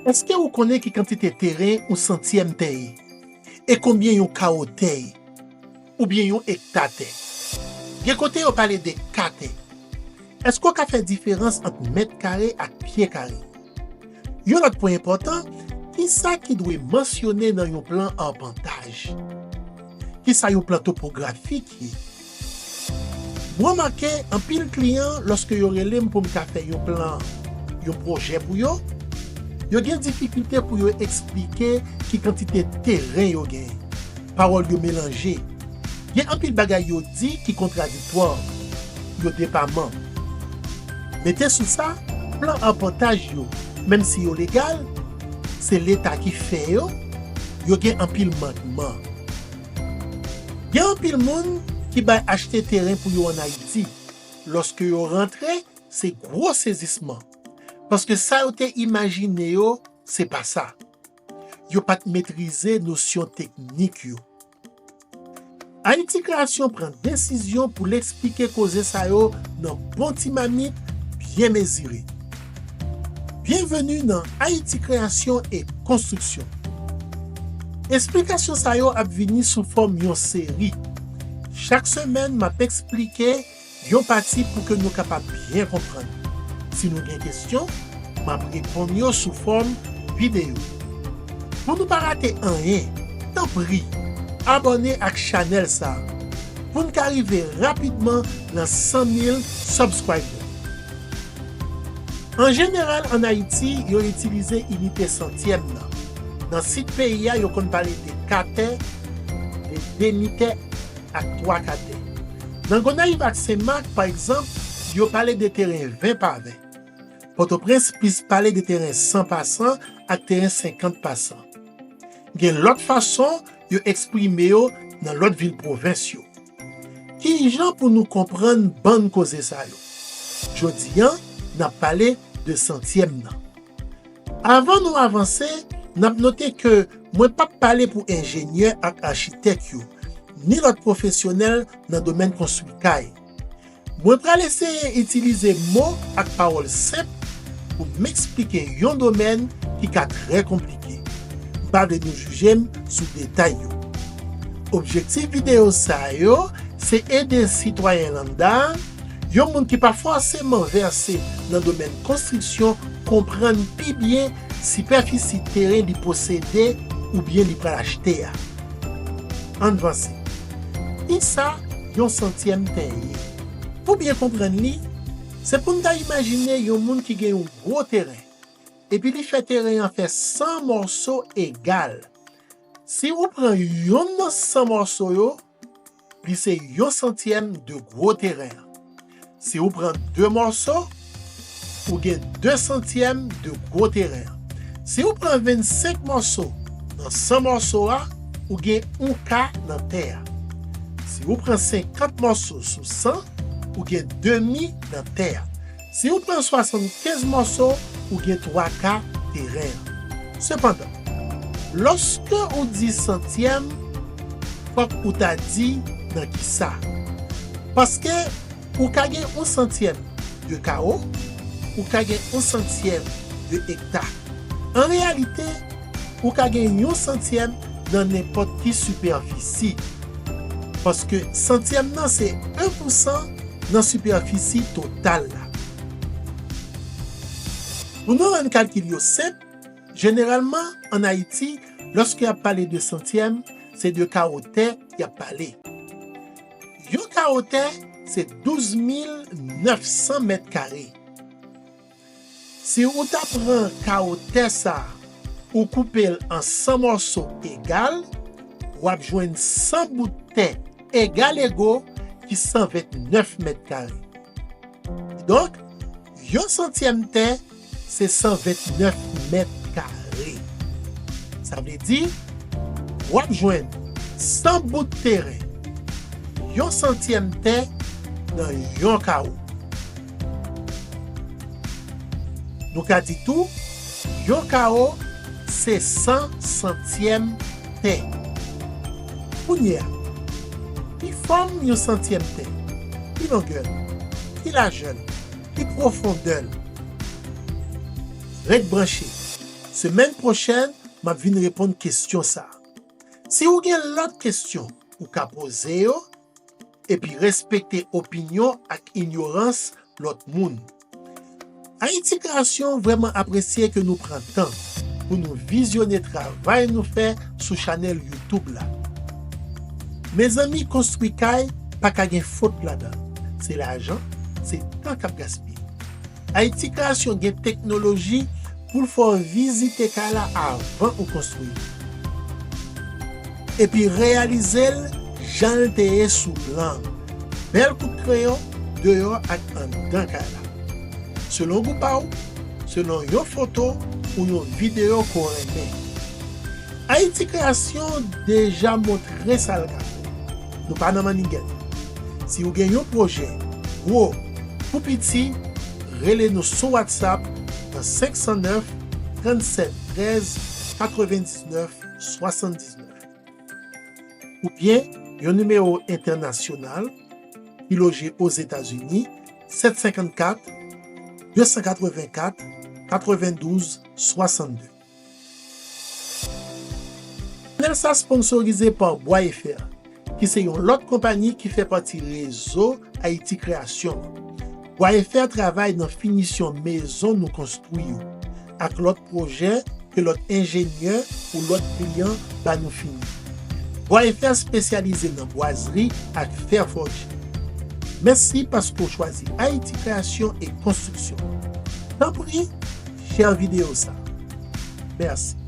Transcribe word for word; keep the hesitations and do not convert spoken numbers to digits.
Èske ou konnen ki kantite teren yon santyèm tè ye? E konbyen yon kawo tè ye? Oubyen yon ekta tè? Gen kote yo pale de ka tè. Èske w ka fè diferans ant mèt kare ak pye kare? Yon lòt pwen enpòtan, kisa ki dwe mansyone nan yon plan apantaj? Kisa yon plan topografik ye? Mwen remake anpil kliyan, lòske yo rele m pou m ka fè yon plan, yon pwojè pou yo, yo gen difikilte pou yo eksplike ki kantite teren yo genyen. Pawòl yo melanje. Gen anpil bagay yo di ki kontraditwa, yo depaman. Mete sou sa, plan apantaj yo, menm si yo legal, se Leta ki fè yo, yo gen anpil mankman. Gen anpil moun ki bay achte teren pou yo ann Ayiti. Lòske yo rantre, se gwo sezisman. Paske sa yo te imajine yo, se pa sa. Yo pa t metrize nosyon teknik yo. Ayiti Kreyasyon pran desizyon pou l eksplike koze sa yo nan bon ti mamit byen mezire. Byenveni nan Ayiti Kreyasyon e Konstriksyon. Esplikasyon sa yo ap vini sou fòm yon seri. Chak semèn, m ap eksplike yon pati pou ke nou kapab byen konprann. Si nou gen kesyon, m ap reponn yo sou fòm videyo. Pou nou pa rate anyen, tanpri, abòne ak chanèl sa a pou n ka rive rapidman nan san mil subscriber. An jeneral, ann Ayiti, yo itilize inite santyèm nan. Nan sid peyi a, yo konn pale de ka tè, de demi tè ak twa ka tè. Nan Gonayiv ak Senmak, pa egzanp, yo pale de teren ven pa ven. Pòtoprens plis pale de teren san pa san ak teren senkant pa san. Gen lòt fason yo eksprime yo nan lòt vil pwovens yo. Kijan pou nou konprann bann koze sa yo? Jodi a, n ap pale de santyèm nan. Avan nou avanse, n ap note ke mwen p ap pale pou enjenyè ak achitèk yo, ni lòt pwofesyonèl nan domèn konstwi kay. Mwen pral eseye itilize mo ak pawòl senp pou m eksplike yon domèn ki ka trè konplike. M pa vle nou jije m sou detay yo. Objektif videyo sa yo se ede sitwayen landa, yon moun ki pa fòseman vèse nan domèn konstriksyon, konprann pi byen sipèfisi teren li posede oubyen li pral achte a. Ann vanse. Kisa yon santyèm tè ye? Pou byen konprann li, se pou n ta imajine yon moun ki gen yon gwo teren, epi li fè teren an fè san mòso egal. Si ou pran yonn nan san mòso yo, li se yon santyèm de gwo teren an. Si ou pran de mòso, ou gen de santyèm de gwo teren an. Si ou pran vennsenk mòso nan san mòso a, ou gen yon ka nan tè a. Si ou pran senkant mòso sou san, ou gen demi nan tè a. Si ou pran swasannkenz mòso, ou gen twa ka teren an. Sepandan, lòske ou di santyèm, fòk ou ta di nan kisa. Paske ou ka gen yon santyèm de kawo, ou ka gen yon santyèm de ekta. An reyalite, ou ka gen yon santyèm nan nenpòt ki sipèfisi. Paske santyèm nan se en pou san nan sipèfisi total la. Pou nou rann kalkil yo senp, jeneralman, ann Ayiti, lòske y ap pale de santyèm, se de kawo tè y ap pale. Yon kawo tè, se douz mil nèf san mèt kare. Si ou ta pran kawo tè sa a, ou koupe l an san mòso egal, w ap jwenn san bout tè egalego ki san vennèf mèt kare. Kidonk, yon santyèm tè, se san vennèf mèt kare. Sa vle di, w ap jwenn san bout teren, yon santyèm tè nan yon kawo. Nou ka di tou, yon kawo se san santyèm tè. Kounye a, ki fòm yon santyèm tè? Ki longè l? Ki lajè l? Ki pwofondè l? Ret branche. Semèn pwochèn, m ap vin reponn kesyon sa a. Si w gen lòt kesyon, ou ka poze yo, epi respekte opinyon ak inyorans lòt moun. Ayiti Kreyasyon vrèman apresye ke nou pran tan pou nou vizyone travay nou fè sou chanèl YouTube la. Mezanmi, konstwi kay pa ka gen fot ladan. Se lajan, se tan k ap gaspiye. Ayiti Kreyasyon gen teknoloji pou l fè w vizite kay la avan ou konstwi. Epi reyalize l jan l te ye sou plan. Bèl kout kreyon deyò ak anndan kay la. Selon gou pa w, selon yon foto ou yon videyo ke w renmen. Ayiti Kreyasyon deja montre sa l ka fè. Nou pa nan mannigèt. Si w gen yon pwojè, gwo kou piti, rele nou sou WhatsApp nan senk san nèf, trannsèt trèz, katrevendiznèf, swasanndiznèf. Oubyen yon nimewo entènasyonal ki loje Ozetazini, sèt senkannkat, de san katrevenkat, katrevendouz, swasanndde. Chanèl sa sponsorize pa Bwa Efe, ki se yon lòt konpayi ki fè pati rezo Ayiti Kreyasyon. Bwa Efe travay nan finisyon mezon nou konstwi yo, ak lòt pwojè ke lòt enjenyè ou lòt kliyan ba nou fini. Bwa Efe espesyalize nan bwazri ak fè fòje. Mèsi paske w chwazi Ayiti Kreyasyon e Konstriksyon. Tanpri, share videyo sa. Mèsi.